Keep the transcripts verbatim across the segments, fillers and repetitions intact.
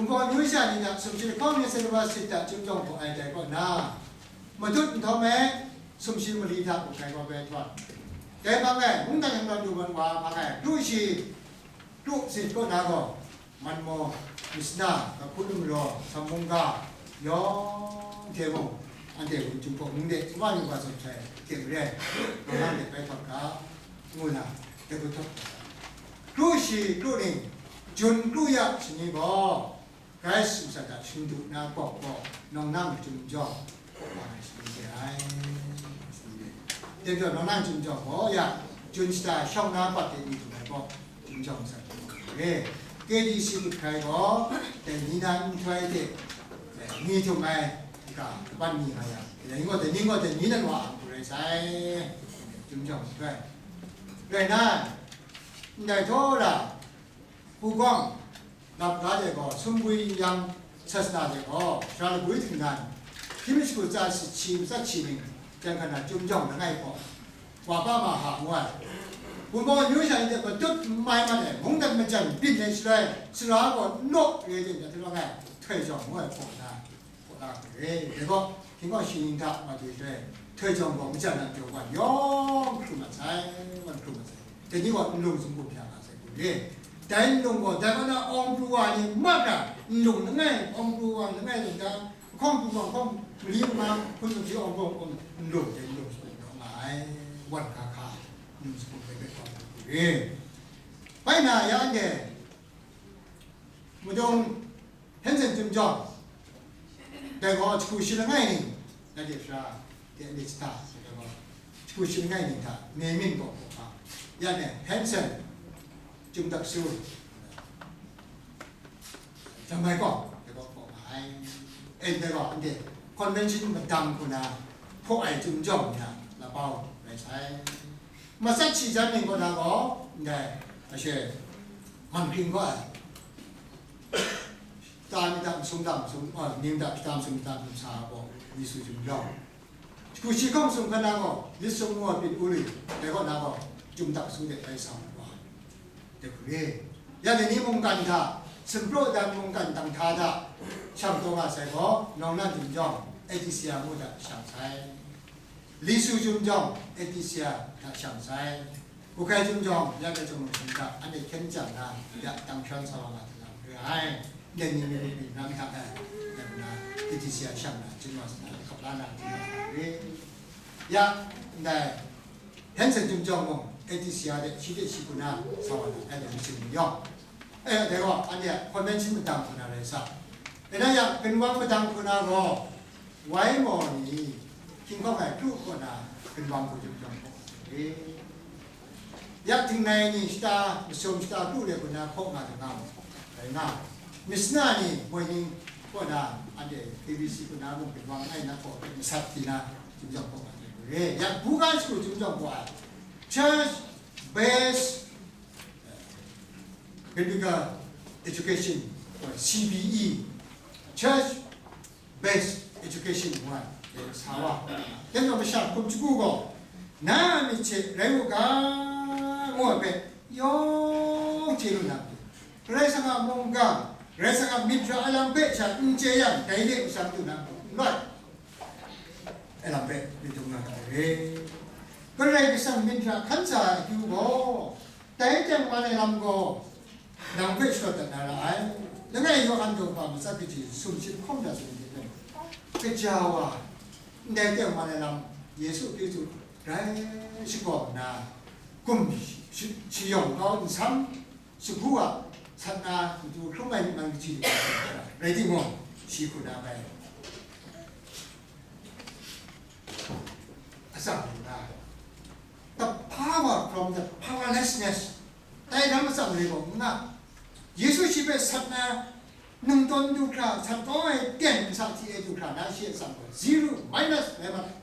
Gaw amyu sha ni hta sumshi lahkawng ni syllabus sit hta chyum jawng hpaw ai dai kaw na, matut nhtawm e, sumshi mali hta hpaw hkrai kaw bai htawt. Dai hpang e, mungdan hkam du mat wa hpang e, kru shi, kru sit kaw na gaw, Manmaw, Misna, Kahku Numraw, Samungga, yawng hte mung, anhte gun chyum hpaw mung de, wa ni wa zawn hkrai hte maren, nang de bai htawt ga, ngu na, dai gu htawt ga. Kru shi, kru ning, jun kru ya shani gaw, Christ masat hta shingdu na gaw gaw, nawng nang chyum jawng, gaw wa ai shani de ai. Dai gaw nawng nang chyum jawng gaw ya, jun shata shawng na pat de ni htum ai gaw, chyum jawng masat hte re. K D C gut hkrai gaw, dai ni na nhtoi hte, dai ni htum ai, ga, kaban ni nga ya, dai ni gaw, dai ni gaw, dai ni nan wa a hku rai sai. Chyum jawng masat rai. Rai na, ndai htaw ra, Pugawng, Lap ga de gaw, Sumgwi Yang, Sasana de gaw, Sara Labwi Htingnan, Hkying mi shagu tsa shi, shi matsat shi ning, jan hkana chyum jawng langai hpaw, wa pa ma ha ngu ai. Wunpawng amyu sha ni de matut n mai mat ai, mungdan majan byin ai shaloi, sara gaw naw re de myit hte lawng ai, htoi jawng ngu ai hpaw na, hpaw na hku re. Dai gaw, hkying gaw shi ning hta, wa du shaloi, htoi jawng gaw majan na pyaw wan yawng hkrum mat sai, wan hkrum mat sai. Dai ni gaw nlung sumpu hpya nga sai hku re. Dai nlung gaw, dai kaw na awng pru wa ni mat na, nlung langai, awng pru wa langai lung ta, hkawng pru wa hkawng, mali ma, hkun sumshi awng pru wa hkawng, nlung dai nlung sumpu hpya nga ai, wan hka hka, nlung sumpu hpe hpe hkawng hku re. Bai na, ya anhte, mudung, Hensen chyum jawng, dai gaw jahku shi langai ning, nanhte sara de myit sata, dai gaw, jahku shi langai ning hta, Myemin gaw hpaw hpa, ya ne, Hensen, Chyum Dak Su, Jam Mai Kawng, dai gaw hpaw nga ai. E, dai gaw, anhte, convention madang hku na, hpaw ai chyum jawng ni a, lapau rai sai. Matsat shi jan ning kaw na gaw, ndai, ashe, man hpring gaw ai. Shata mi hta masum hta masum, a, ning hta shata masum hta masum sa gaw, Yesu chyum jawng. Jahku shi hkawng sum hkan na gaw, myit sum ngu ai pyi u lu, dai kaw na gaw, Chyum Dak Su de bai sa mat wa. De hku re. Ya dai ni mungkan hta, sumpraw dan mungkan dang hta hta, shang taw nga sai gaw, nawng nan chyum jawng, Ecclesia ngu hta shang sai. Li Su chyum jawng, Ecclesia hta shang sai. Hku hkai chyum jawng, ya hkai chyum mung hta, anhte hkyen jang na, ya tang shan sa wa nga hte na, re ai. Ndai ni mi mi mi nang hta e, na na, Ecclesia shang na, chyum wa sa na, hkap la na, chyum wa sa na, re. Ya, ndai, Hensen chyum jawng mung, Ecclesia de, shi de shi hku na, sa wa na, ai de, mi chyum ni yawng. E, dai gaw, anhte convention madang hku na rai sa. E na ya, ginwang madang hku na gaw, wai maw ni, hkying hkawng ai kru kaw na, ginwang hku chyum jawng gaw, e. Ya tingnai ni shata masum shata kru de hku na hpaw nga dingau rai nga, Misna ni moi ning kaw na anhte K B C hku na mung ginwang ai na hpaw hpe masat di na, chyum jawng hpaw nga dingau re. Ya buga shagu chyum jawng hpaw ai, Church Based Biblical Education, or C B E, Church Best Education ngu ai, e, sa wa. Dai majaw masha hkum shagu gaw, na a myit hte rai u ga, ngu ai hpe, yawng chye lu na, Karai Kasang a mungga, Karai Kasang a myit ra ai lam hpe sha n chye yang, dai de masha matu na n rai ai lam hpe myit dung na ra ai re. Karai Kasang myit ra hkan sa ai akyu gaw, dai tengman ai lam gaw, nang hpe shawt dat na ra ai. Langai Yawhan daw hpa matsat kaji sumshi lahkawng hta sumshi hpe, gaja wa, ndai tengman ai lam Yesu Hkristu grai shakawn nna, kum shi-, shi-, shayawng kau nsam, shagu a sat na matu hkrum ai myi man kaji rai timung, shi hku na bai. Atsam lu na, the power from the powerlessness. Dai lam atsam re gaw n nga. Yesu shi hpe sat na, ningtawn du hkra, sat kau ai ten nsa hti e du hkra na, shi atsam gaw zero, minus rai mat ai.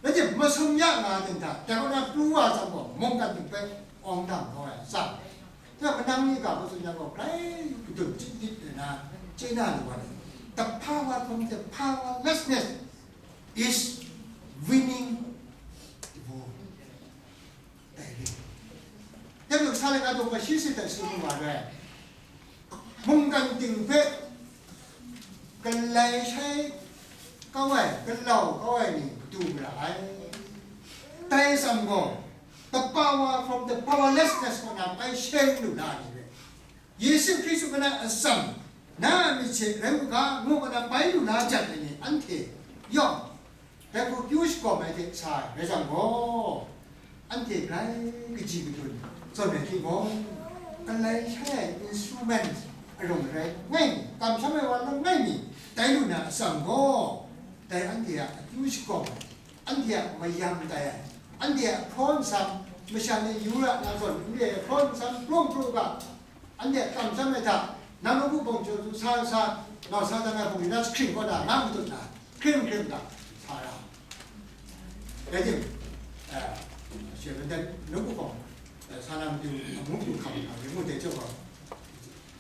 Nanhte masum ya nga ai ten hta, dai kaw na pru wa atsam gaw, mungkan hte bai awng dam kau ai atsam. Dai manang ni ga hpaw tsun yang gaw, grai kadun chyit lit ai na, chye na lu wa ni. The power from the powerlessness is winning the war. Dai re. Dai majaw, Kasa Langai Daw hpa shi sit ai sumsum wa rai. Mungkan ting hpe galai shai kau ai, galau kau ai ni du mara ai. Dai atsam gaw, the power from the powerlessness kaw na bai sheng lu na ni rai. Yesu Hkristu kaw na atsam, na a myit hte rai u ga, ngu kaw na bai lu na jat ai ni anhte yawng, dai hku kyu shagawm ai hte sa ai rai jang gaw, anhte grai kaji kadun zawn ai hte gaw, galai shai ai instrument arung rai ngai mi, kamsham ai wa lam ngai mi, dai lu na atsam gaw, dai anhte a akyu shagawm ai, anhte a mayam tai ai, anhte a hpraw nsam, masha ni yu ra na zawn n re ai hpraw nsam prum pru ga, anhte a kamsham ai hta, nang nawku bawng chyaw du sa sa, nau sa dang ai bawng ni na jahkring kaw na, nga matut na, hkrim hkrim ga, sa ra. Rai tim, eh, she pen dan nawku bawng, eh, sa na matu, amu matu hkam hkam, rai mu dai chyawm gaw,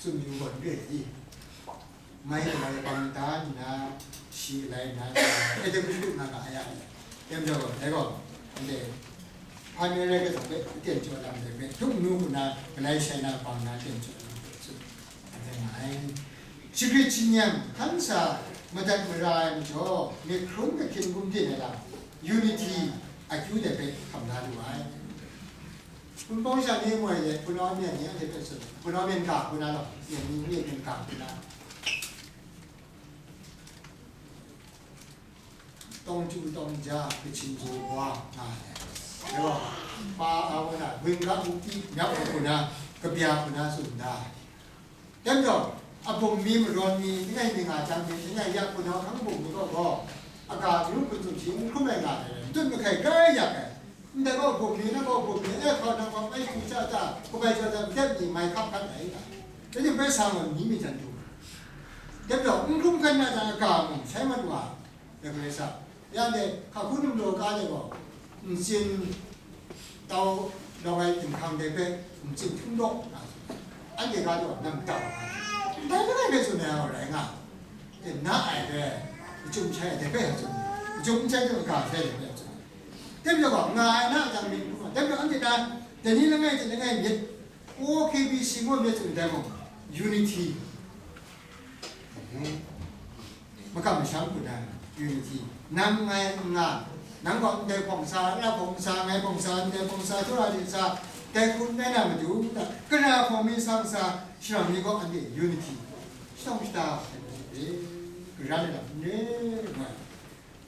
tsun yu gaw n re i. Mai galai bang da nna, shi galai nna, e de kru na ga ya, tem jaw gaw, dai gaw, anhte hpa mi rai ga hpe aten jaw lam de hpe, htuk nu hku na galai shai na bang na aten jaw lam hpe tsun, anhte nga ai. Shagrit shingyang hkan sa madat mara ai majaw, myit hkrum kahkyin gumdin ai lam, unity, akyu de hpe hkam la lu ai. Hpunpawng sha ni moi le, hpunau myen ni anhte hpe tsun, hpunau myen ga hku na law, myen ni myen myen ga hku na. Tawng chyu tawng ja, kachin zaw wa nga ai. Dai gaw, pa a wa na, wingga ukti, nyap wa hku na, kabya hku na tsun da. Dai majaw, a bum mi marawn mi, langai mi nga jang mi, langai ya hpunau hkang bum mi gaw gaw, a ga amyu hpun tsun shi n hkrum ai nga ai, n tut mahkai grai yak ai. Ndai gaw bum mi, na gaw bum mi, e hkaw na gaw mai hku cha cha, kabai cha cha, dep ni mai hkap hkat ai ga. Dai ni bai sa ngan ni mi jan du. Dep gaw, n hkrum hkan na jang, a ga mung, shai mat wa, dai gaw rai sa. Ya de, hka hku num law ka de gaw, ntsin tau lawng ai dinghkang de hpe, ntsin htung daw na, anhte ga daw, nam tau na, ndai langai hpe tsun ai gaw rai nga. E, na ai hpe, machyum shai ai de hpe tsun, machyum n shai de, ga shai de hpe tsun. Dai majaw gaw, nga ai na jang myit hkrum ai, dai majaw anhte na, dai ni langai hte langai myit, O K B C ngu myit tsun dai mung, unity. Makam masham hku na, unity. Nang ngai n nga, nang gaw ndai hpawng sa, ra hpawng sa, ngai hpawng sa, ndai hpawng sa, tsawra de sa, dai hku n rai na matu, gara hpawng mi sang sa, shara mi gaw anhte unity. Shadawn shada, gara ai lam n re, nga ai.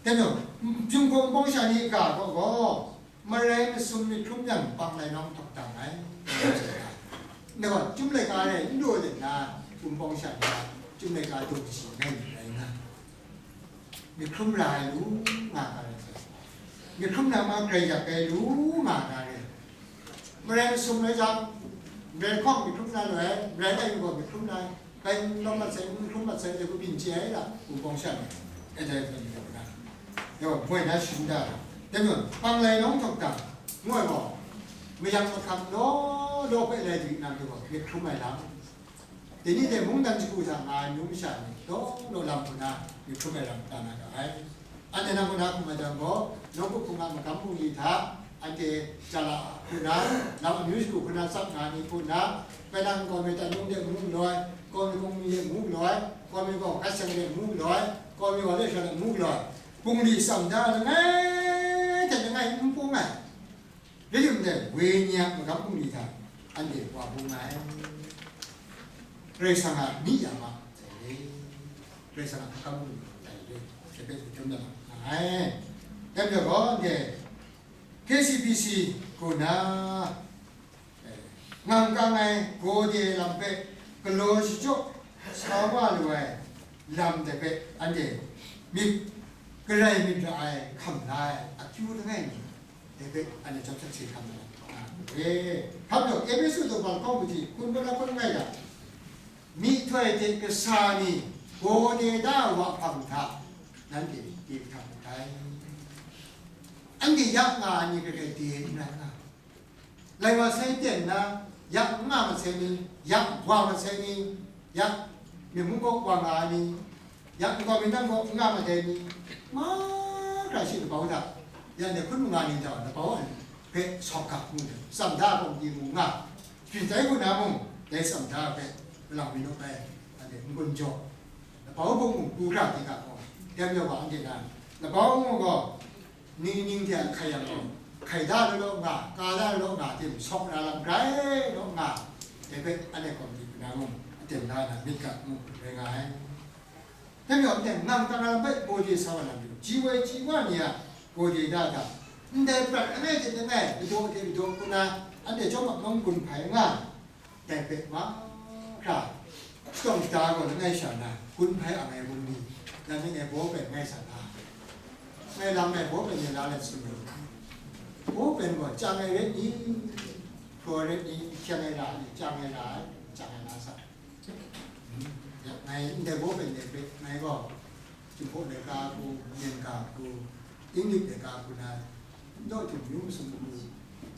Dai majaw, Jinghpaw Wunpawng sha ni ga gaw gaw, marai masum myit hkrum yang, panglai nawng htawk dang ai. Dai gaw, Chyum laika rai n daw de nna, Wunpawng sha ni a Chyum laika daw kashi ngai myit rai nga, myit hkrum ra ai lu nga ga rai sai. Myit hkrum na ma grai yak ai lu nga ga rai. Marai masum rai jang, marai hkawng myit hkrum na lu ai, marai ai lu gaw myit hkrum na ai. Bai n lawm mat sai, n hkrum mat sai, dai hku byin chye ai la, Wunpawng sha ni, e dai hpe myit hkrum na. Dai gaw, moi na sharin da, dai majaw, panglai nawng htawk dang, ngu ai gaw, mayang mahkang law law hpe lai du nang dai gaw, myit hkrum ai lam. Dai ni dai mungdan shagu hta nga ai amyu masha ni, law law lam hku na, myit hkrum ai lam ta na ga ai. Anhte nang kaw na hkum ai jang gaw, nawku hpung a magam bungli hta, anhte jala hku na, lam amyu shagu hku na tsap nga ni hku na, bai nang kawmi Tanung de ngu galaw ai, kawmi Kawmi de ngu galaw ai, kawmi gaw Gat Seng de ngu galaw ai, kawmi gaw Lesha de ngu galaw ai, bungli tsam da langai hte langai n pung ai. Rai timung, wenyi a magam bungli hta anhte wa bung nga ai. Karai Kasang a myi ya ma, dai re. Karai Kasang a magam bungli hta dai re. Dai hpe hkrum na nga ai. Dai majaw gaw, anhte K C B C kaw na, eh, ngang kang ai gawde lam hpe galaw shachyaw sa wa lu ai lam dai hpe, anhte myit garai myit ra ai hkam la ai akyu langai mi, dai hpe anhte chyawm sakse hkam ai. E, hkap gaw, Epesu daw hpang hkawng mahti hkun hkun la hkun langai ga, myihtoi hte kasa ni gawde da ai wa hpang hta, nanhte de hkam rit ai. Anhte ya nga ai ni hkrai hkrai de n rai nga. Lai wa sai ten na, ya n nga masai ni, ya wa masai ni, ya myi mung kaw wa nga ai ni, ya nkau mi nang kaw n nga mat ai ni, mahkra shi lapau hta, ya ndai hkun manga ni jang lapau hpe sawk ga hpung hte tsam da ai kawng pyi mu nga, byin tai hku na mung, dai tsam da hpe malang mi nu ai, anhte n N-gun jaw, labau hpung mung pru hkra di ga gaw, dem yawng wa anhte nan, labau hpung gaw, ning ning hte a hkai yang gaw, hkai da law law nga, ka da law law nga tim, sawk na lam grai law nga, dai hpe anhte gaw myit na mung, aten da na myit ga mung rai nga ai. Dai majaw, anhte ngang kang lam hpe gawde sa wa na majaw, ji woi ji wa ni a gawde da da, ndai prat langai hte langai, ladaw hte ladaw hku na, anhte chyawm ap nawng gun hpai nga, dai hpe mahkra, shadawn shada gaw langai sha na, gun hpai ang ai bungli, lam ning e baw pen ngai sa na, ngai lam e baw pen ni la let sum ai. Baw pen gaw chyang ai ret ni, hpraw ai ret ni, hkyeng ai la ni, chyang ai la ai, chyang ai la sa. Ya, ngai ndai baw pen ni hpe, ngai gaw, Jinghpaw laika hku, Myen ga hku, Inglik laika hku na, n taw hte myu masum hku,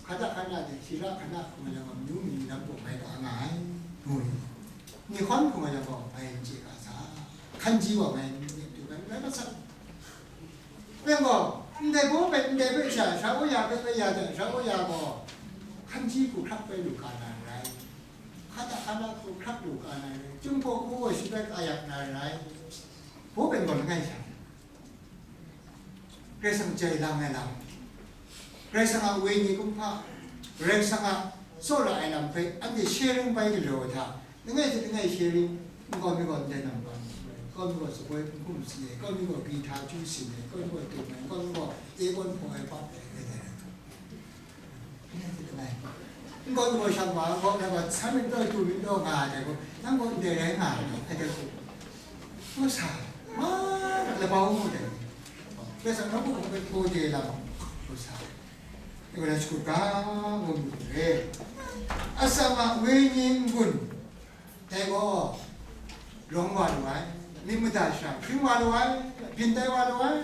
hkata hkana hte shara hkana hku nga yang gaw, myu myu lam gaw ngai ga nga ai, ngu ai. Ni hkawn hku nga yang gaw, ngai n chye ga sa, hkan ji wa ngai n myit du ai, ngai mat sat. Pen gaw, ndai baw pen ndai hpe sha, sha wa ya hpe bai ya jang, sha wa ya gaw, hkan ji hku hkrak bai lu ga na rai, hkata hkana hku hkrak lu ga na rai, Jinghpaw hku gaw shi bai ka yak na rai, baw pen gaw langai sha. Karai Kasang jai lang ai lam, Karai Kasang a wenyi kumhpa, Karai Kasang a tsawra ai lam hpe anhte sharing bai galaw ai hta, langai hte langai sharing, nkau mi gaw ndai nang bang, nkau mi gaw sakoi n hkum si ai, nkau mi gaw guitar chyu sin ai, nkau mi gaw tum ai, nkau mi gaw e kawn hpaw ai pa ai, ai, ai. N gaw, n gaw shang wa, n gaw, n gaw, san myit daw, tu myit daw nga ai dai gaw, nang gaw ndai rai nga ai dai gaw, ngu sa, ma, labau ngu dai. Bai sa, nang gaw hpe hpaw de lam, ngu sa. Dai gaw na shagu ga, ngu myit re. Atsam a wenyi n-gun, dai gaw, rawng wa lu ai, myit mada shara hpring wa lu ai, byin tai wa lu ai.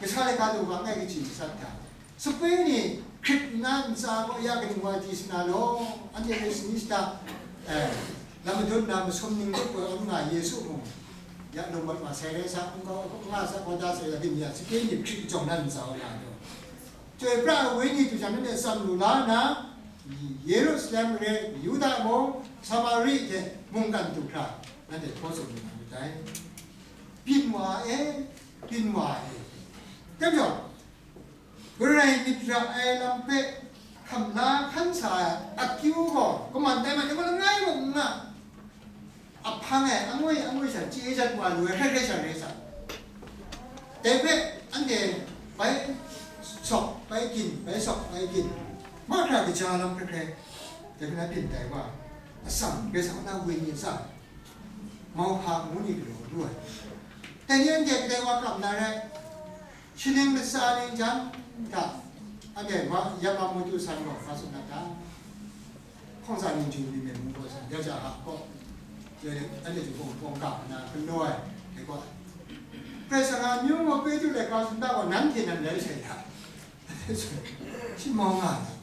Kasa laika daw wa ngai kaji matsat hta, sape ni hkrit nna ntsa gaw ya kaning wa di sa na law, anhte hpe sani shada, eh, lam madun na masum ning dawp gaw n nga Yesu mung, ya lung mat wa sai rai sa, n gaw, n nga sa, gaw da sai ya, byin ya, sape ni hkrit jawng na ntsa gaw ya daw. Chyoi pra ai wenyi du jang, nanhte tsam lu la nna, Yerusalem mare, Yuda mung, Samari hte mungkan du hkra, nanhte hkaw tsun lu na myit dai. Byin wa e, byin wa e. Dai majaw, Karai myit ra ai lam hpe hkam la hkan sa ai akyu gaw, kaman tai mat ai gaw langai mung n nga, ahpang e angwi angwi sha chye jat wa lu ai hkrai hkrai sha rai sa. Dai hpe anhte bai sawk, bai gyin, bai sawk, bai gyin, mahkra kaja lam hkrai hkrai, dai hpe na byin tai wa, atsam Karai Kasang a na wenyi sa, mauhpa ngu ni galaw lu ai. Dai ni anhte kadai wa kam na rai, shaning latsa ni jan hta, anhte ma, ya ma mutu san gaw hpa tsun na ta? Hkawng tsa ningchung ni myen mung gaw san, ya ja hka gaw, ya, anhte chyum hpawng hpawng ga nna galaw ai, dai gaw, Karai Kasang a amyu gaw Petru laika tsun da gaw, nanhte nan rai sai hta? Shi mau nga ai.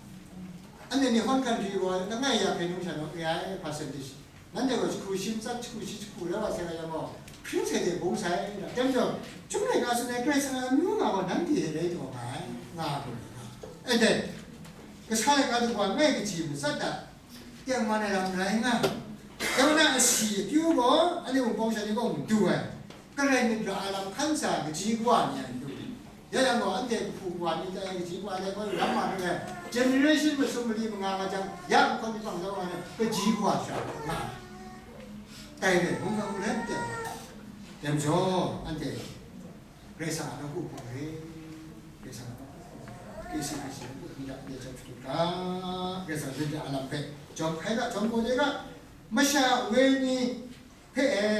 Anhte ni hkawn hkan ri gaw, langai ya hpe nung sha naw re ai percentage. Nanhte gaw jahku shi matsat, jahku shi jahku rai wa sai nga yang gaw, hpring sai de bung sai, dai majaw, Chyum laika tsun ai Karai Kasang a amyu nga gaw nanhte hte rai taw nga ai, nga ai gaw, anhte kasa laika daw wa ngai kaji matsat a, tengman ai lam rai nga ai. Dai wa na asi akyu gaw, anhte Wunpawng sha ni gaw n du ai. Karai myit ra ai lam hkan sa ai kaji kawa ni a n du. Ya yang gaw, anhte kahpu kawa ni tai, kaji kawa tai, koi ram ma rai ai, generation masum mali manga nga jang, ya hkawn myit bang jau nga ai, kaji kawa sha nga ai. Tai rai, mungga n rai n teng, dai majaw, anhte Karai Kasang a nawku hpawng re, Karai Kasang a nawku hpawng re, K C K C nawku hpawng re, anhte chyawm shakut ga, Karai Kasang myit ra ai lam hpe jawm hkai ga, jawm gaw de ga, masha wenyi hpe e,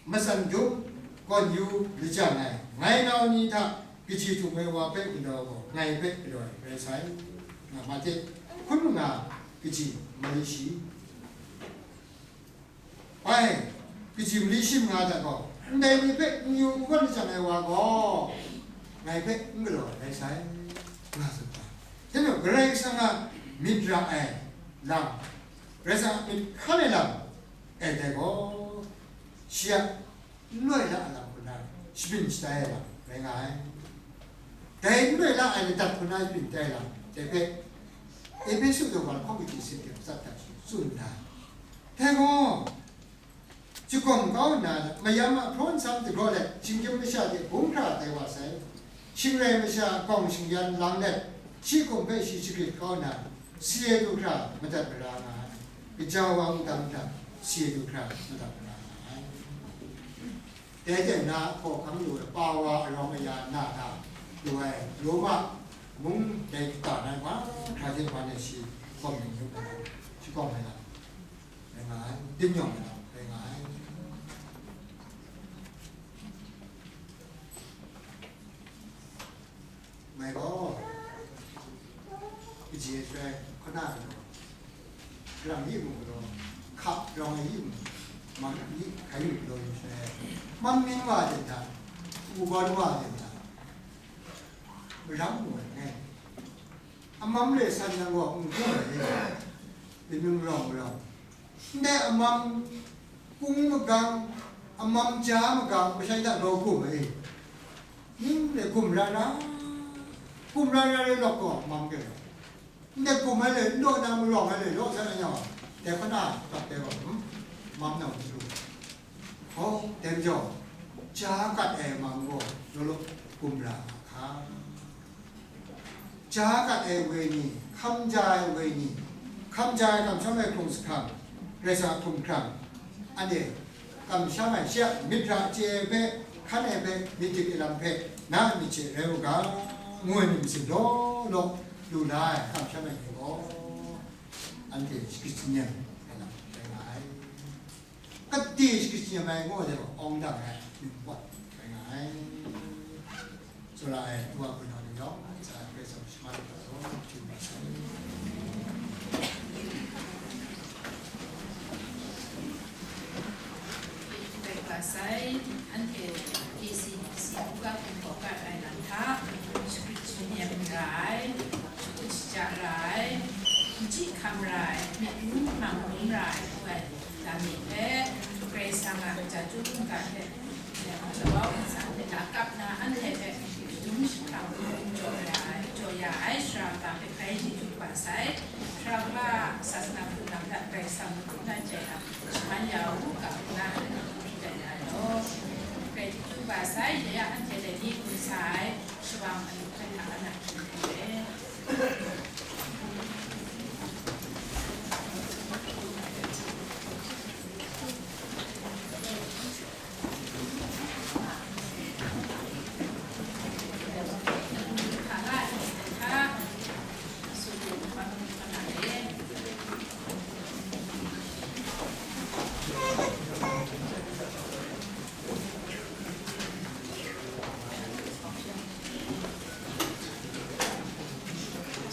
matsan dum, gawn yu, lajang ai, ngai nau ni hta kaji htum ai wa hpe galaw gaw, ngai hpe galaw ai rai sai, nga ma hte, hkun manga kaji mali shi. Bai, kaji mali shi manga hta gaw, ndai ni hpe n yu n gawn lajang ai wa gaw, ngai hpe n galaw ai rai sai, nga tsun ai. Dai majaw, Karai Kasang a myit ra ai lam, Karai Kasang a myit hkan ai lam, e, dai gaw, shi a n loi la ai lam hku na, shabyin shatai ai lam rai nga ai. Dai n loi la ai ladat hku na shabyin tai lam, dai hpe Ehpesu daw wa lahkawng kaji sin hte matsat hta tsun nna, dai gaw, Jagawm kau nna, mayam a hpraw nsam dagraw let, shinggyim masha de bung hkra tai wa sai. Shing rai masha a gawng shingyan lang let, shi hkum hpe shi shagrit kau nna, saye du hkra madat mara nga ai. Gaja wa mudang hta, saye du hkra madat mara nga ai. Dai ten na hkawhkam lu ai pa wa arawng aya na hta lu ai Roma mung dai kata na wa hkra hte wa na shi hkawm ning yu ai, shi hkawm ai lam rai nga ai, din yawng ai lam rai nga ai. Mai gaw, kaji ai shaloi, hkana galaw, galang yi mung galaw, hka rawng ai yi mung, man yi hkai yu galaw yu shaloi, mam myin wa de hta, u gawn wa de hta, maram mu ai ngai. Amam le san yang gaw n hkrum ai, limning marawng marawng. Ndai amam kung magang, amam ja magang, masha hta grau gum ai. Ning le gum ra ra, gum ra ra le lawk gaw, amam kya. Ndai gum ai le, n law na marawng ai le, law san ai yang, dai hkana, dap dai gaw, hmm? Amam nang n ru. Hkaw, dai majaw, ja gat ai amam gaw, law law gum ra nga hka. Ja gat ai wenyi, hkam ja ai wenyi, hkam ja ai kamsham ai hkrung jahprang, Karai Kasang a hkum hkrang, anhte kamsham ai, shi a myit hkra chye ai hpe, hkan ai hpe, myit dik ai lam hpe, na a myit hte rai u ga, ngu ai myit masin law law lu la ai kamsham ai ni gaw, anhte shagrit shanem ai lam rai nga ai. Kade shagrit shanem ai ngu ai gaw, awng dang ai ningpawt rai nga ai. Tsawra ai, Wa hpunau ni yawng, ntsa ai Karai Kasang shaman ai hta zawn, chyu wa sai. Rai wa sai, anhte K C B C uga hpung hkawhkat ai lam hta, shagrit shanem ra ai, shakut shaja ra ai, n chyi hkam ra ai, myit n mang n ra ai, ngu ai, lam ni hpe, Karai Kasang a kaja chyum mungga hte, Yawng ntsa hte na kap na anhte hpe dum jahprang jaw ya ai, jaw ya ai, Sara Kaba hpe grai chyeju kaba sai. Sara Kaba sasana hpunau hta Karai Kasang mungkan jai hta shaman ya u, ga u na hte na hkrum shadat ya ai law. Grai chyeju kaba sai, dai a anhte dai ni gun sa ai, shawang alu hkrai hta na hkyen hkrai ai.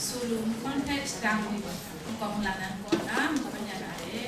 Sulu nhkawn hpe shadang nkau lam na kaw na, nhkawn ya na re.